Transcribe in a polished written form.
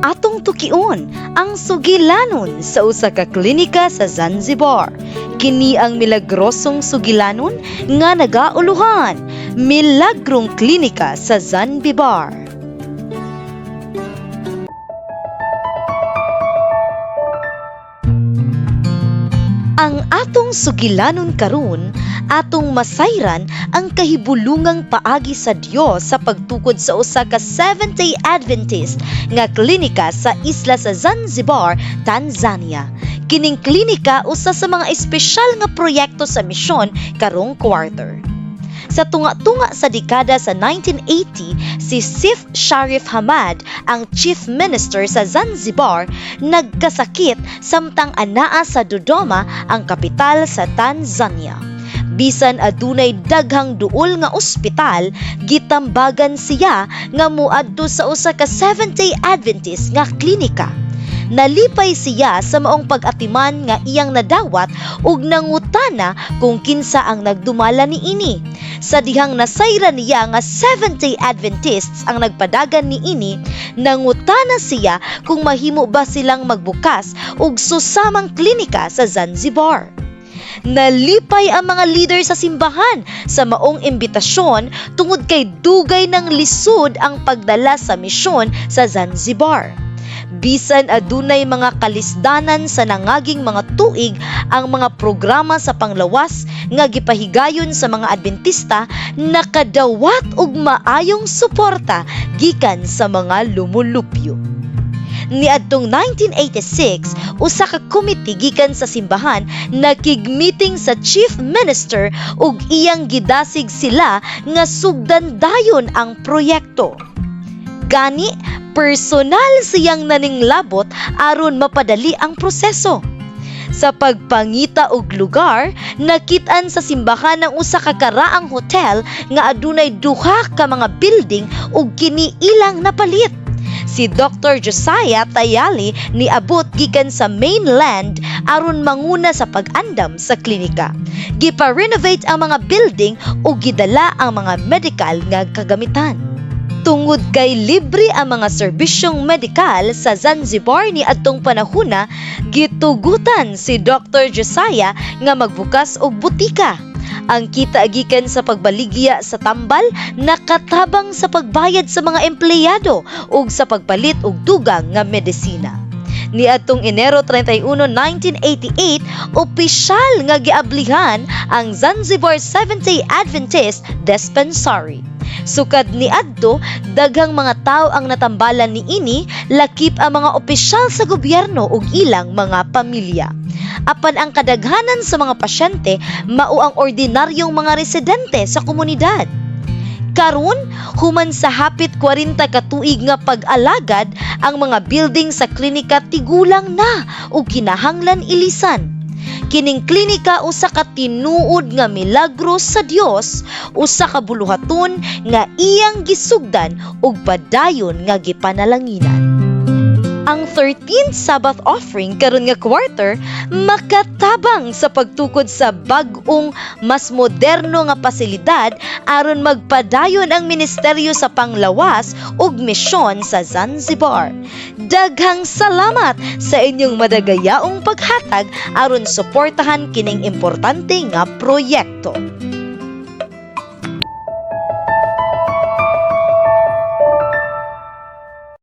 Atong tukion ang sugilanon sa usa ka klinika sa Zanzibar. Kini ang milagrosong sugilanon nga nagauluhan, Milagrong Klinika sa Zanzibar. Ang atong sugilanon karon, atong masayran ang kahibulungang paagi sa Dios sa pagtukod sa usa ka Seventh-day Adventist nga klinika sa isla sa Zanzibar, Tanzania. Kining klinika usa sa mga espesyal nga proyekto sa misyon karong quarter. Sa tunga-tunga sa dekada sa 1980, si Seif Sharif Hamad, ang Chief Minister sa Zanzibar, nagkasakit samtang anaa sa Dodoma, ang kapital sa Tanzania. Bisan adunay daghang duol nga ospital, gitambagan siya nga moadto sa usa ka Seventh-day Adventist nga klinika. Nalipay siya sa maong pag-atiman nga iyang nadawat ug nangutana kung kinsa ang nagdumala niini. Sa dihang nasayran niya nga Seventh-day Adventists ang nagpadagan niini, nangutana siya kung mahimo ba silang magbukas og susamang klinika sa Zanzibar. Nalipay ang mga leader sa simbahan sa maong imbitasyon tungod kay dugay ng lisod ang pagdala sa misyon sa Zanzibar. Bisan adunay mga kalisdanan sa nangaging mga tuig, ang mga programa sa panglawas nga gipahigayon sa mga Adventista nakadawat og maayong suporta gikan sa mga lumulupyo. Niadtong 1986, usa ka committee gikan sa simbahan nakig-meeting sa Chief Minister ug iyang gidasig sila nga sugdan dayon ang proyekto. Gani, personal siyang naninglabot aron mapadali ang proseso. Sa pagpangita og lugar, nakit-an sa simbahan ang usa ka karaang hotel nga adunay duha ka mga building ug kini ilang napalit. Si Dr. Josiah Tayali niabot gikan sa mainland aron manguna sa pag-andam sa klinika. Gipa-renovate ang mga building ug gidala ang mga medikal nga kagamitan. Tungod kay libre ang mga serbisyong medikal sa Zanzibar ni adtong panahuna, gitugutan si Dr. Josiah nga magbukas og butika. Ang kita gikan sa pagbaligya sa tambal nakatabang sa pagbayad sa mga empleyado ug sa pagpalit og dugang nga medisina. Niadtong Enero 31, 1988, opisyal nga giablihan ang Zanzibar Seventh-day Adventist Dispensary. Sukad niadto, daghang mga tawo ang natambalan niini, lakip ang mga opisyal sa gobyerno ug ilang mga pamilya. Apan ang kadaghanan sa mga pasyente mao ang ordinaryong mga residente sa komunidad. Karon, human sa hapit 40 ka tuig nga pag-alagad, ang mga building sa klinika tigulang na ug kinahanglan ilisan. Kining klinika usa ka tinuod nga milagro sa Dios, usa ka buluhaton nga iyang gisugdan ug padayon nga gipanalanginan. Ang 13th Sabbath offering karon nga quarter makatabang sa pagtukod sa bag-ong mas moderno nga pasilidad aron magpadayon ang ministeryo sa panglawas ug misyon sa Zanzibar. Daghang salamat sa inyong madagayaong paghatag aron suportahan kining importante nga proyekto.